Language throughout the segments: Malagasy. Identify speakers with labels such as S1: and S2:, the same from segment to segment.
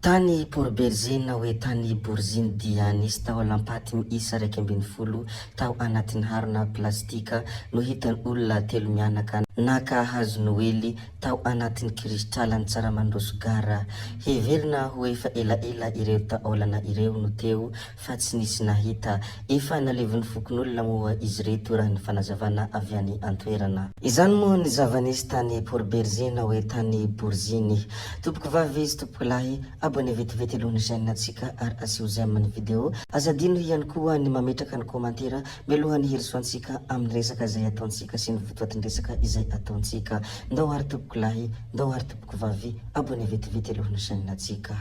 S1: Tany Port Bergé na hoe tany Boriziny dia nisy taolam-paty miisa 11 tao anatin'ny harona plastika no hitan'ny olona telo mianaka naka hazo noely tao anatin'ny kiristralan'i Tsaramandroso Gara. Heverina ho efa elaela ireo taolana ireo no teo fa tsy nisy nahita. Efa nalevin'ny fokonolona moa izy ireto raha ny fanazavana avy any an-toerana. Izany moa ny zava-nisy tany Port Bergé na hoe tany Boriziny. Tompoko vavy sy tompoko lahy, abonné vetivety aloha ny chaîne antsika ary asio j'aime ny vidéo. Aza adino ihany koa ny mametraka ny commentaire mialohan'ny hirosoantsika amin'ny resaka izay ataontsika sy ny votoatin-dresaka izay ataontsika. Ndao ary tompoko lahy, ndao ary tompoko vavy, abonné vetivety aloha ny chaîne antsika.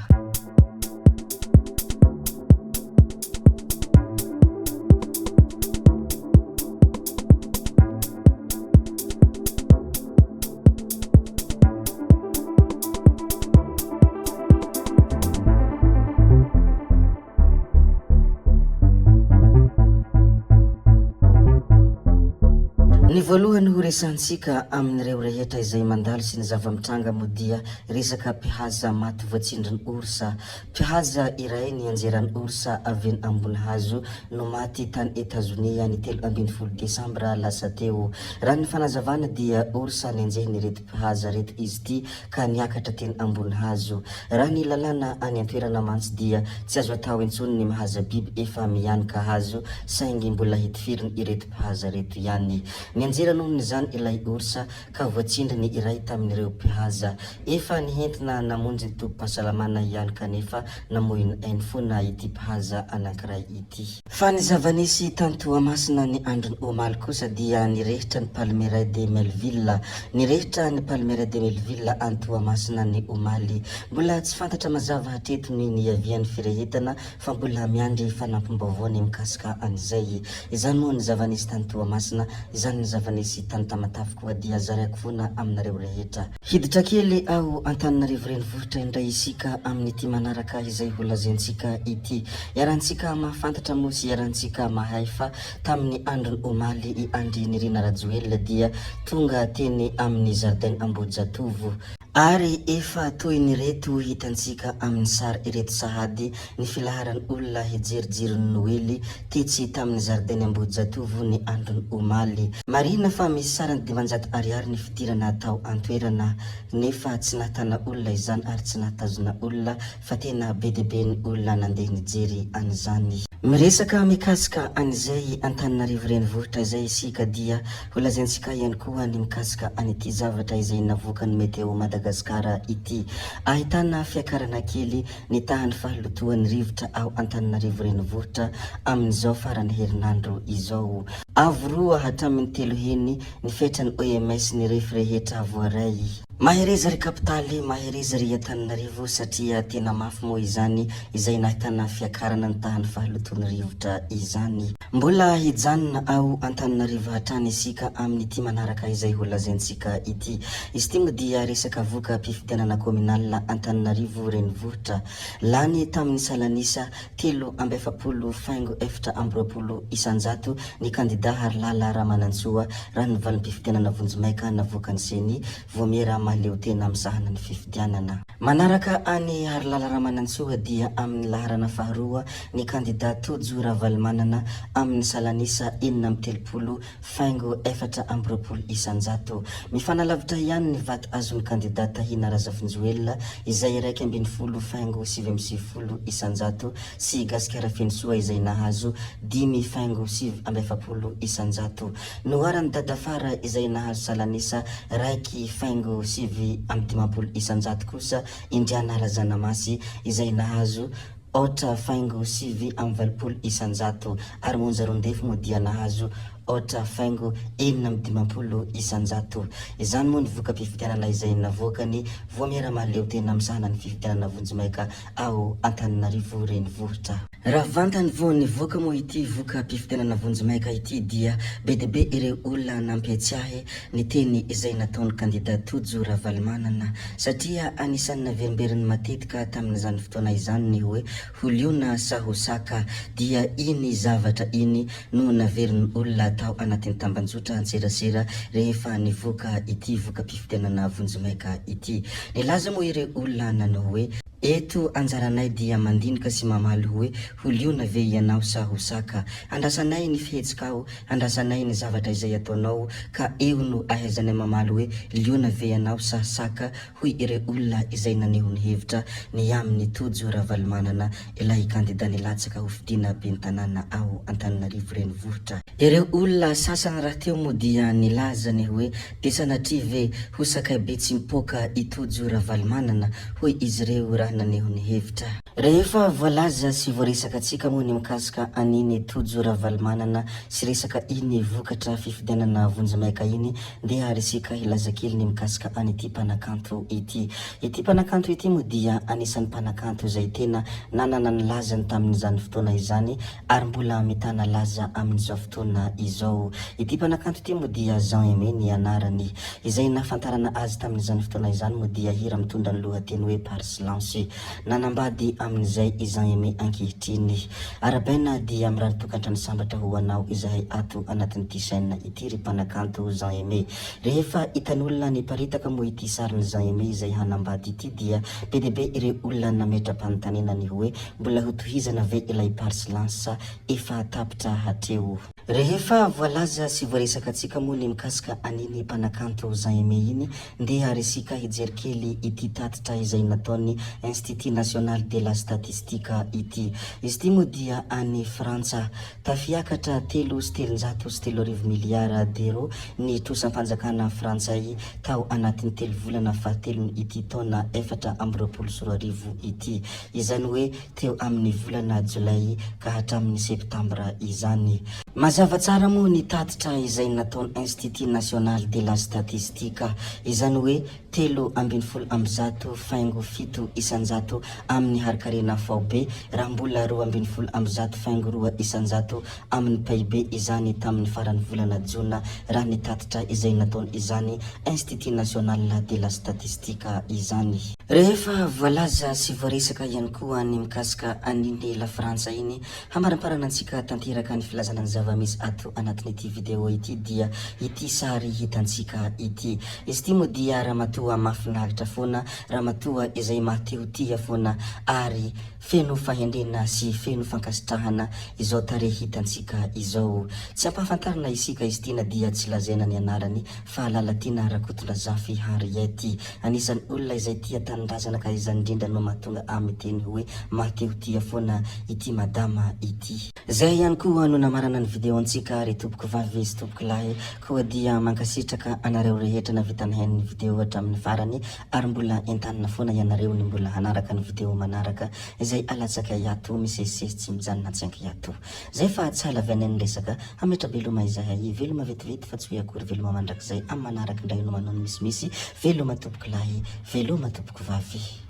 S1: Ny voalohany ho resahantsika amin'ireo rehetra izay mandalo sy ny zava-mitranga moa dia resaka mpihaza maty voatsindrin'ny orsa. Mpihaza iray nianjeran'ny orsa avy eny ambony hazo no maty tany Etazonia ny 13 desambra lasa teo. Raha ny fanazavana dia orsa nenjehin'ireto mpihaza ireto izy ity ka niakatra teny ambony hazo. Raha ny lalàna any an-toerana mantsy dia tsy azo atao intsony ny mihaza biby efa mihanika hazo saingy mbola hitifiriny ireto mpihaza ireto ihany. Nianjera nohon'izany ilay orsa ka voatsindry ny iray tamin'ireo mpihaza. Efa nihentina namonjy ny tobim-pahasalamana ihany kanefa namoy ny ainy foana ity mpihaza anankiray ity. Fa ny zava-nisy tany Toamasina ny andron'ny omaly kosa dia nirehitra ny Palmeraie de Melville. Nirehitra ny Palmeraie de Melville any Toamasina ny omaly. Mbola tsy fantatra mazava hatreto ny niavian'ny firehetana fa mbola miandry fanampim-baovao ny mikasika an'izay. Izany moa ny zava-nisy tany Toamasina, izany ny zava-nisy tany Tamatave koa dia zaraiko foana aminareo rehetra. Hiditra kely ao Antananarivo renivohitra indray isika amin'ity manaraka izay ho lazaintsika ity. Iarahantsika mahafantatra moa sy iarahantsika mahay fa tamin'ny andron'ny omaly i Andry Nirina Rajoelina dia tonga teny amin'ny zaridaina Ambohijatovo. Ary efa toy ny reto hitantsika amin'ny sary ireto sahady ny filaharan'ny olona hijery jiron'ny Noely tetsy tamin'ny zaridaina Ambohijatovo ny andron'ny omaly. Marihina fa misy sarany 500 ariary ny fidirana tao an-toerana nefa tsy nahatana olona izany ary tsy nahatazona olona fa tena be dia be ny olona nandeha nijery an'izany. Miresaka mikasika an'izay Antananarivo renivohitra izay isika dia ho lazaintsika ihany koa ny mikasika an'ity zavatra izay navoakan'ny Météo Madagascar ity. Ahitana fiakarana kely ny tahan'ny fahalotoan'ny rivotra ao Antananarivo renivohitra amin'izao faran'ny herinandro izao. Avo roa hatramin'ny telo heny ny fetran'ny OMS ny refy rehetra voaray. Mahereza ry kapitaly, mahereza ry Antananarivo satria tena mafy moa izany izay nahitana fiakarana ny tahan'ny fahalotoan'ny rivotra izany. Mbola hijanona ao Antananarivo hatrany isika amin'ity manaraka izay ho lazaintsika ity. Izy ity moa dia resaka voka-pifidianana kaominalina Antananarivo renivohitra. Lany tamin'ny salan'isa 43 faingo 24% ny kandida Harilala Ramanantsoa raha ny valim-pifidianana vonjimaika navoakan'ny Ceni, Vaomiera mahaleotena misahana ny fifidianana. Manaraka an'i Harilala Ramanantsoa dia amin'ny laharana faharoa ny kandida Tojo Ravalomanana amin'ny salan'isa 36 faingo 24%. Mifanalavitra ihany ny vato azon'ny kandida Tahina Razafinjoelina izay 11 faingo 99% sy Gasikara Fenosoa izay nahazo dimy faingo 49%. Noharan'i Dadafara izay nahazo salan'isa raiky faingo 59% kosa Indriana Razanamasy izay nahazo aotra faingo 89% ary Monja Roandefo moa dia nahazo aotra faingo 56%. Izany moa ny voka-pifidianana izay navoakan'ny Voamiera Mahaleotena misahana ny fifidianana vonjimaika ao Antananarivo Renivohitra. Raha vantany vao nivoaka moa ity voka-pifidianana vonjimaika ity dia be dia be ireo olona nampiatsiahy ny teny izay nataon'ny kandida Tojo Ravalomanana satria anisan'ny naverimberiny matetika tamin'izany fotoana izany ny hoe ho liona sa ho saka dia iny zavatra iny no naverin'ny olona tao anatin'ny tambanjotra antserasera rehefa nivoaka ity voka-pifidianana vonjimaika ity. Nilaza moa ireo olona nanao hoe. Eto anjaranay dia mandinika sy mamaly hoe ho liona ve ianao sa ho saka. Andrasanay ny fihetsikao, andrasanay ny zavatra izay ataonao ka eo no ahaizanay mamaly hoe liona ve ianao sa saka hoy ireo olona izay naneho ny hevitra ny amin'i Tojo Ravalomanana ilay kandida nilatsaka hofidiana ben'ny tanàna ao Antananarivo renivohitra. Ireo olona sasany rahateo moa dia nilaza ny hoe dia sanatria ve ho sakay be tsy mipoaka i Tojo Ravalomanana hoy izy ireo raha naneho ny hevitra. Rehefa voalaza sy voaresaka antsika moa ny mikasika an'iny Tojo Ravalomanana sy resaka iny vokatra fifidianana vonjimaika iny ndeha ary isika hilaza kely ny mikasika an'ity mpanakanto ity. Ity mpanakanto ity moa dia anisan'ny mpanakanto izay tena nanana ny lazany tamin'izany fotoana izany ary mbola mitana laza amin'izao fotoana izao. Ity mpanakanto ity moa dia Jean Aimé ny anarany. Izay nahafantarana azy tamin'izany fotoana izany moa dia hira mitondra ny lohateny hoe Par silence. Nanambady amin'izay i Jean Aimé ankehitriny. Arahabaina dia mirary tokantrano sambatra ho anao izahay ato anatin'ity chaîne ity ry mpanakanto Jean Aimé. Rehefa hitan'olona niparitaka moa ity sarin'i Jean Aimé izay hanambady ity dia be dia be ireo olona nametra-panontaniana ny hoe Mbola hotohizana ve ilay par silence sa efa tapitra hatreo? Rehefa voalaza sy voaresaka antsika moa ny mikasika an'iny mpanakanto Jean Aimé iny, ndeha ary isika hijery kely ity tatitra izay nataon'ny Institut National de la Statistique ity. Izy ity moa dia any Frantsa. Tafiakatra 303 miliara d'euros ny trosam-panjakana frantsay tao anatin'ny telo volana fahatelony ity taona 2024 ity. Izany hoe teo amin'ny volana jolay ka hatramin'ny septambra izany. Mazava tsara moa ny tatitra izay nataon'ny Institut National de la Statistique. Izany hoe 113.7% amin'ny harinkarena faobe, raha mbola 112.2% amin'ny PIB izany tamin'ny faran'ny volana jona, raha ny tatitra izay nataony izany Institut National de la Statistique izany. Rehefa voalaza sy voaresaka ihany koa ny mikasika an'iny Lafrantsa iny, Hamaramparana antsika tanteraka ny filazana ny zava-misy ato anatin'ity vidéo ity dia ity sary hitantsika ity. Izy ity moa dia ramatoa mahafinaritra foana, ramatoa izay maha te ho tia foana ary feno fahendrena sy feno fankasitrahana izao tarehy hitantsika izao. Tsy ampahafantarina isika izy ity na dia tsy lazaina ny anarany fa Lalatiana Rakotondrazafy Henriette. Anisan'ny olona izay tia tanindrazana ka izany indrindra no mahatonga ahy miteny hoe maha te ho tia foana ity madama ity. Zay ihany koa no namarana ny video antsika ry tompoko vavy sy tompoko lahy koa dia mankasitraka anareo rehetra navita nihaino ny video hatramin'ny farany ary mbola entanina foana ianareo ny mbola hanaraka ny video manaraka izay alatsakay ato misesisesy tsy mijanona tsy ankiato. Zay fa tsy halavianay ny resaka, hametra-beloma izahay, veloma vetivety fa tsy hoe akory veloma mandrakizay, amin'ny manaraka indray no manao ny misimisy, veloma tompoko lahy, veloma tompoko vavy.